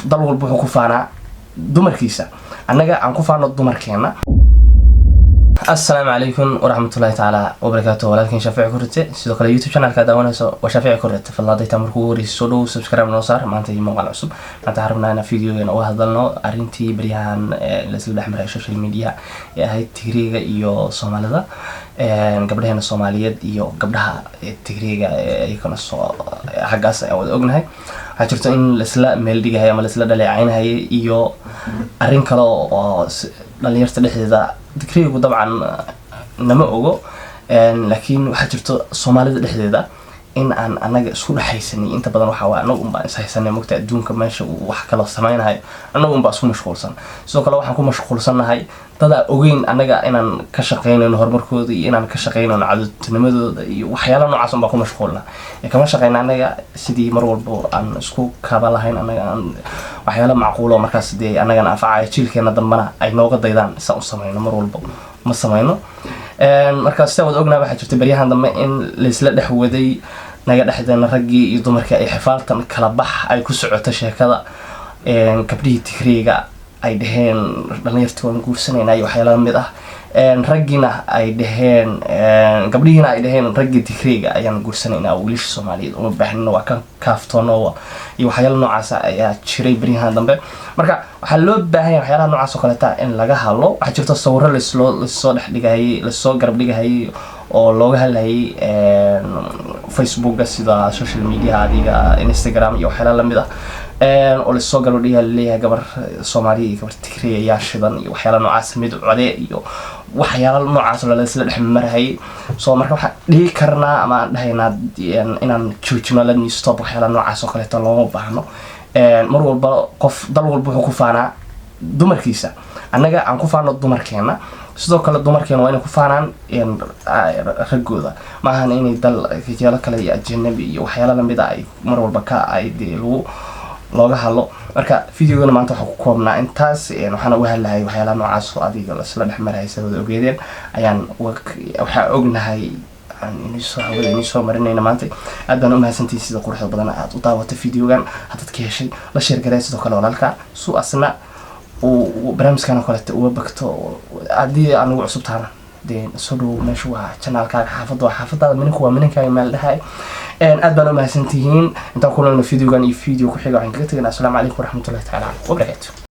Dal walba wuxuu ku faanaa dumarkiisa. Annaga aan ku faano dumarkeena. Asalaamu calaykum waraxmatullahi tacaala wabarakaatu. Walaalkiin Shaafici Kurite. Sidoo kale YouTube channelka daawanayso waa Shaafici Kurite. Fadlan hadday taa markuu ugu horreysay, soo dhow, subscribe noo saar. Maanta iyo muuqaal cusub. Maanta waxaan rabnaa inaan videogeena uga hadalno arrintii baryahan laisla dhex maray social media ee ahayd Tigreega iyo Soomaalida, gabdhaheena Soomaaliyeed iyo gabdhaha Tigreega iyagana soo xaggaas ayaan wada ognahay. Waxaa jirto in laisla meel dhigahaya ama laisla dhaleecaynahayay iyo arrin kale oo dhalinyarta dhexdeeda. Tigreegu dabcan nama ogo, laakiin waxaa jirto Soomaalida dhexdeeda in aan anaga isku dhexaysanay. Inta badan waxaa waa anaga unbaan ishaysanay mogta. Adduunka meesha uu wax kala sameynayo, anaga unbaa isku mashquulsan. Sidoo kale waxaan ku mashquulsannahay dadaa ogeyn anaga inaan ka shaqeynayno horumarkooda iyo inaan ka shaqeynayno cadowtinimadooda iyo waxyaala noocaas unbaa ku mashquulna. Kama shaqeyna anaga sidii mar walba aan isku kaba lahayn anaga aan waxyaala macquulo markaas dee anagana anfacaya, jiilkeena dambena ay nooga daydaan saan u sameyno. Mar walba ma sameyno. Marka sida wada ognaha, waxaa jirta baryahan dambe in laisla dhex waday naga dhexdeena raggii iyo dumarkii ay xifaaltan kala bax ay ku socoto sheekada. Gabdhihii Tigreega ay dhaheen dhalinyartii waan guursanayna iyo waxyaala lamid ah, raggiina ay dhaheen, gabdhihiina ay dhaheen raggii Tigreega ayaan guursanaynaa, wiilasha Soomaaliyeed uma baahnina, waa ka kaaftoono iyo waxyaala noocaasa ayaa jiray baryahan dambe. Marka waxaa loo baahan yahay waxyaalaha noocaas oo kaleeta in laga hadlo. Waxaa jirta sawiro lasloo lassoo dhex dhigahayay, lasoo garab dhigahayay oo looga hadlayay Facebooka, sida social media adiga Instagram iyo waxyaala lamid ah, oo lasoo garab dhigaya, laleeyahay gabar Soomaaliya iyo gabar Tigray ayaa shidan iyo waxyaala noocaas, mid code iyo waxyaala noocaas laisla dhex marahayay. So marka waxaan dhihi karnaa ama aan dhahaynaa inaan joojino, let me stop. Waxyaala noocaas oo kaleeto looma baahno. Mar walba qof, dal walba wuxuu ku faanaa dumarkiisa. Annaga aan ku faano dumarkeena. Sidoo kale dumarkeena waa inay ku faanaan raggooda. Maahan inay dal rijaalo kale iyo ajanabi iyo waxyaala lamid a ay mar walba ka ay dee lagu looga hadlo. Marka videogana maanta waxaa ku koobnaa intaas. Waxaana uga hadlahay waxyaalaha noocaas oo adiga lasla dhex marayay. Sida wada ogeedeen ayaan waxaa ognahay aan inisoo hawada inisoo marinayna maanta. Aad baan umahadsantihin sida quruxda badan aad u daawatay videogan. Haddaad ka heshay, la share garee. Sidoo kale walaalka su asna uu barnaamijkan oo kaleeta uga bagto. Haddii aan ugu cusub tahana, dee soo dhow. Meesha waa channelkaaga, xaafadda waa xaafadaada, mininku waa mininkaaga meel dhahay. Aad baan umahadsantihiin. Intaan kulanno videogan iyo video ku xiga, waxaan kaga teganaa asalaamu calaykum waraxmatullahi tacaala wabarakaatu.